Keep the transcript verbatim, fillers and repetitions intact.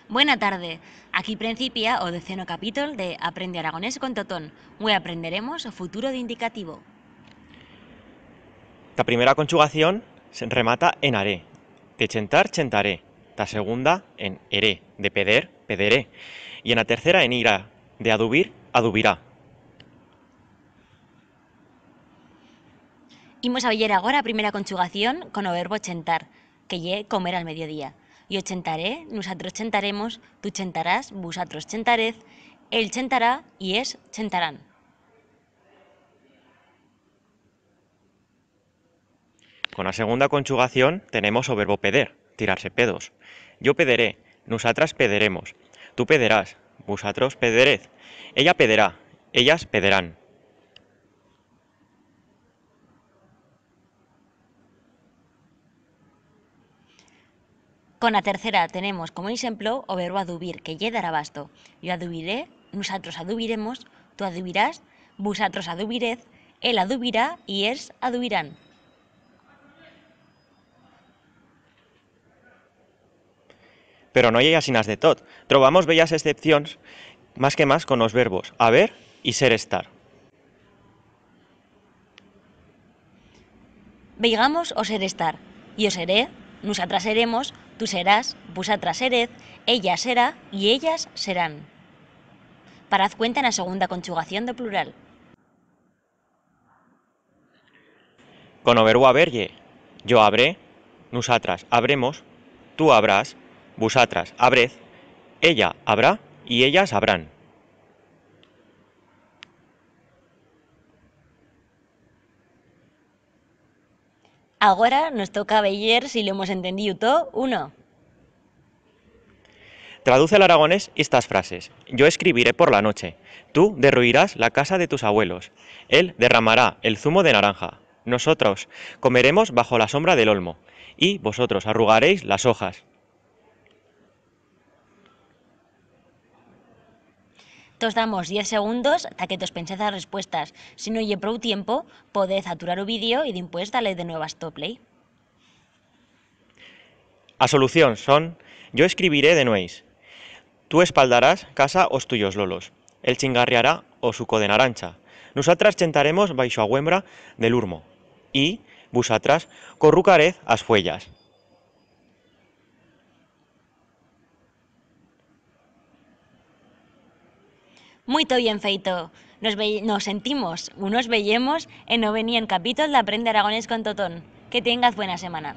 Buena tarde. Aquí prencipia o deceno capítol de Aprende Aragonés con Totón. Hue aprenderemos o futuro d'indicativo. Ta primera conchugación se remata en aré. De chentar, chentaré. Ta segunda en eré. De peder, pederé. Y en a tercera en irá. De adubir, adubirá. Imos a veyer agora a primera conchugación con o verbo chentar, que ye comer al mediodía. Yo chentaré, nusatros chentaremos, tu chentarás, vusatros chentarez, él chentará y es chentarán. Con a segunda conchugación tenemos o verbo peder, tirar-se pedos. Yo pederé, nusatras pederemos, tu pederás, vusatros pederez, ella pederá, ellas pederán. Con a tercera tenemos como eixemplo o verbo adubir, que ye dar abasto. Yo adubiré, nusatros adubiremos, tu adubirás, vusatros adubirez, él adubirá y es adubirán. Pero no ye asinas de tot. Trobamos bellas excepcions, mas que mas con os verbos haber y ser estar. Veigamos o ser estar. Yo seré, nusatras seremos, tu serás, vusatras serez, ella será y ellas serán. Paraz cuenta en a segunda conchugación d'o plural. Con o verbo haber ye, yo habré, nusatras habremos, tu habrás, vusatras habrez, ella habrá y ellas habrán. Agora nos toca veyer si lo hemos entendíu tot u no. Traduce al aragonés estas frases. Yo escribiré por la noche. Tú derruirás la casa de tus abuelos. Él derramará el zumo de naranja. Nosotros comeremos bajo la sombra del olmo. Y vosotros arrugaréis las hojas. Tos damos diez segundos ta que tos pensez as respuestas. Si no ye prou tiempo, podez aturar o vídeo y dimpués dar-le de nuevo a stop play. As solucions son: yo escribiré de nueis. Tu espaldarás casa os tuyos lolos. Él chingarriará o suco de narancha. Nusatras chentaremos baixo a huembra de l'urmo. Y vusatras corrucarez as fuellas. Muito bien feito. Nos vei-, nos sentimos u nos veyemos en o venient capítol d'Aprende Aragonés con Totón. Que tiengaz buena semana.